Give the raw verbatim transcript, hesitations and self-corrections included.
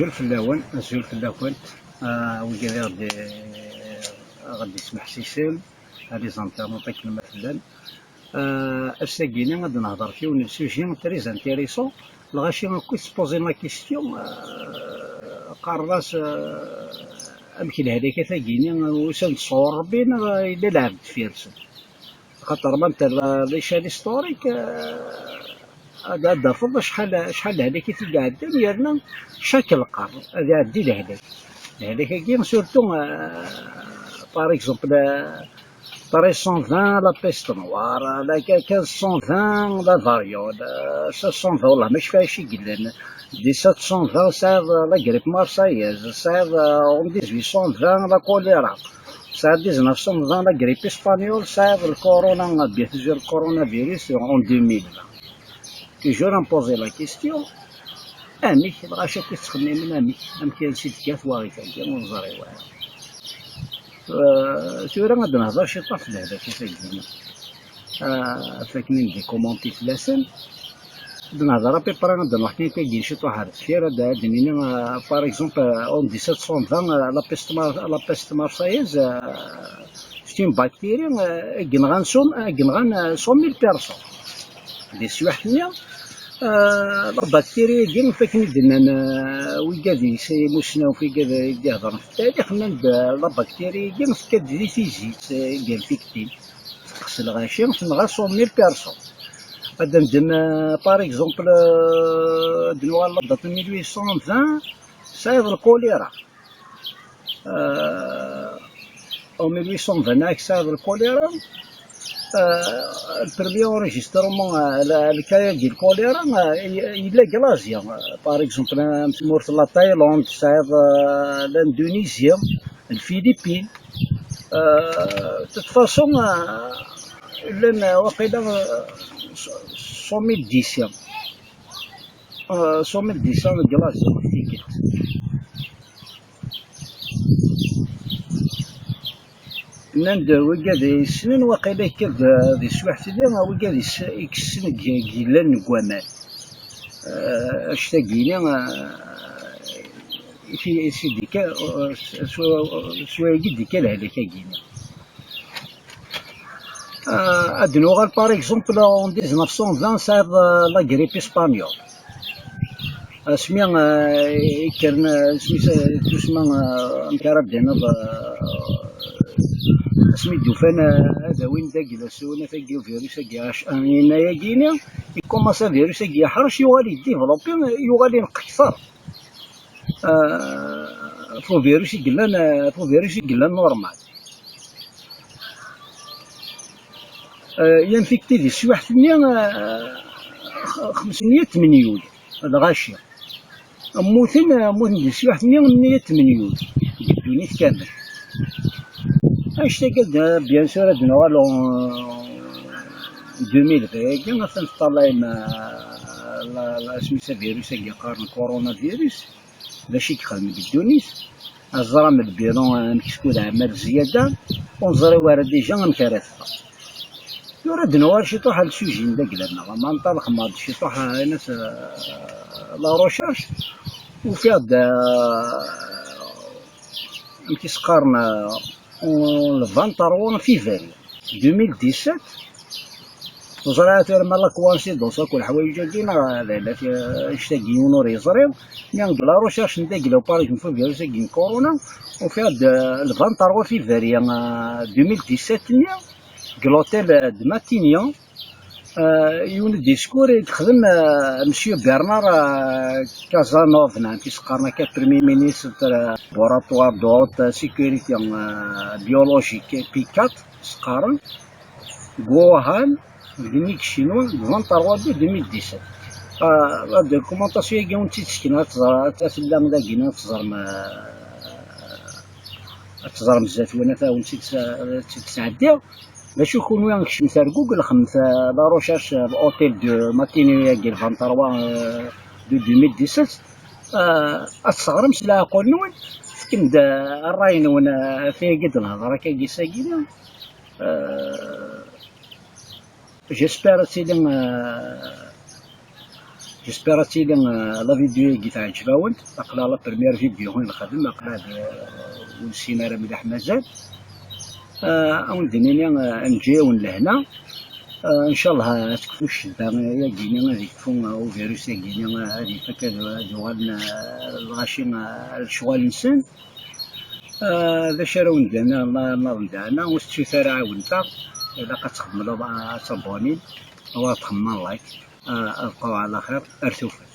Azul fell-awen, azul fell-akent, ah, wigad i ɣ-d-, i ɣ-d-ismeḥsisen, a les internautes akken ma tellam. Ah, ass-agi-ni ad nehder f yiwen n sujet très intéressant. Lɣaci akk i s-poser la question, ah, qqaren-as, ah, amek lehlak-agi-ni usan-d sɣur Rebbi neɣ yella lɛebd deffir-sen? Xaṭer ma nterra l'échelle historique, euh, ad, ad d-tafeḍ acḥal, acḥal lehlak i t-id-iɛeddan, yerna chaque lqern ad iɛeddi lehlak. Lehlak-agi, surtout, euh, par exemple, euh, treize cent vingt, la peste noire, la quinze cent vingt, la variole, euh, seize cent vingt, والله ما شفت شي قلنا. Dix-sept cent vingt, c'est la grippe marseillaise, c'est, euh, en dix-huit cent vingt, la choléra. Tesɛa dix-neuf cent vingt la grippe espagnole, tesɛa le corona, bien sûr, le coronavirus en deux mille vingt. Toujours à me poser la question, amek, lɣaci akk i ttxemmimen amek, amek i s-d-tekka twaɣit-agi, ur neẓri wara. Euh, tura ad nehder ciṭuḥ f lehlak-agi. Ah, fakken ad d-commenter fell-asen. Ad nehder à peu près, ad nruḥ kan tagi ciṭuḥ ar deffir, ad, ad d-nini, euh, par exemple, euh, en dix-sept cent vingt, euh, la peste mar-, la peste marseillaise, euh, c'est une bactérie, euh, i yenɣan cent, i yenɣan, euh, cent mille personnes. Di teswiɛt-nni, euh, la bactérie-agi, fakken i d-nnan, euh, wigad i s-, imussnaw, wigad i d-ihedren f tarix, nnan-d, euh, la bactérie-agi tekka-d di tizit, euh, i infectin. Teqqes lɣaci, tenɣa cent mille personnes. Ad d-neddem, euh, par exemple, euh, ad nuɣal la date mille huit cent vingt, tesɛiḍ le choléra. Euh, en mille huit cent vingt, tesɛiḍ le choléra. Euh, le premier enregistrement, euh, le, le cas-agi, le choléra, euh, il, il est l'Asie. Euh, par exemple, euh, tmurt la Thaïlande, tesɛiḍ, euh, l'Indonésie, les Philippines. Euh, de toute façon, euh, llan, euh, waqila, euh, cent mille dix, euh, cent mille dix deg l'Asie, tikkelt. Nnan-d wigad yessnen, waqila, ikka-d di teswiɛt-nni, wigad yes-, i yessen deg, deg yillan deg waman. Eh, anect-agi-ni, eh, i fi-, i s-d-ikka, eh, s-, s-, s wayagi d-ikka lehlak-agi-ni. Eh, ad nuɣal, par exemple, en dix-neuf cent vingt, tesɛiḍ, eh, la grippe espagnole. Asmi, eh, i kkren, eh, asmi s-, tusma, eh, amek ara d-tiniḍ, eh, asmi d-ufan, eh, ad awin d agla s unafag n uvirus-agi, H un N un-agi-ni, ikkumaṣ avirus-agi yeḥrec, yuɣal yeddivelopi, yuɣal ineqq kter. Eh, f uvirus i yellan, eh, f uvirus i yellan normal. Eh, infecté di teswiɛt-nni, eh, x-, xemsmeyya tmenyul lɣaci. Mmuten, eh, mmuten di teswiɛt-nni meyya tmenyul deg ddunit kamel. Anect-agi, eh, bien sûr, ad nuɣal en deux mille vingt-agi, atan teṭṭalayem, eh, la, la, asmi-s avirus-agi qqaren coronavirus. D acu i yexdem deg ddunit, ad ẓrem lbilan amek skud ɛemmal zzyada, ur neẓri wara déjà amek ara teffeɣ. Tura ad nuɣal ciṭuḥ ar le sujet n dagla-nneɣ, ma nṭaleq ma d ciṭuḥ, eh, la recherche, ufiɣ-d, eh, amek i s-qqaren, eh, le vingt-trois février deux mille dix-sept. Ur ẓriɣ ara tura ma la coïncidence akk leḥwayeǧ-agi neɣ d, d, d, anect-agi yiwen ur yeẓri. Mi deg la recherche n dagla, par exemple, f uvirus-agi n corona, ufiɣ-d, euh, le vingt-trois février, euh, deux mille dix-sept-nni, deg l'hôtel, euh, de Matignon, euh, yiwen n discours i yexdem, euh, Monsieur Bernard, euh, Cazeneuve, neɣ amek i s-qqaren akka, Premier Ministre, euh, Laboratoire de Haute Sécurité, euh, Biologique, P quatre, s-qqaren, deg Wuhan, deg nnig Ccinwa, deg vingt-trois août deux mille dix-sept. Ah, la documentation-agi ur tt-id-ssekneɣ, ad tt-ẓreɣ, ad tella dagi, ad tt-ẓrem, eh, ad tt-ẓrem zdat-wen, ad awen-tt-id-, ad tt-id-sɛeddiɣ. D acu, kunwi kecmet ar Google, xedmet, eh, la recherche, eh, l'hôtel de Matignon-agi, le vingt-trois, eh, de deux mille dix-sept. Eh, ad tesseɣrem s leɛqul-nwen, fkem-d, eh, ṛṛay-nwen, eh, ɣef wayagi d-nehder akkagi s-agi. Eh, j'espère ad tili, euh, J'espère ad tili, euh, la vidéo-agi teɛǧeb-awent. Aql-aɣ la première vidéo i nxeddem, aql-aɣ, euh, ur nessin ara mliḥ mazal. Euh, ad wen-d-nini, euh, ad neǧǧa-yawen lehna. Euh, ncallah ad tekfu ccedda-agi-ni, ad yekfu, euh, uvirus-agi-ni, euh, ad ifak, ad, ad uɣalen, euh, lɣaci, euh, ar lecɣal-nsen. Euh, d acu ara wen-d-nini, Allah, Allah wen-d-ɛna, ur tettut ara ɛiwnet-aɣ. Ilaq ad txedmem, ad tabonnim, ad txedmem like. Euh, أبقوا على خير. Ar tufat.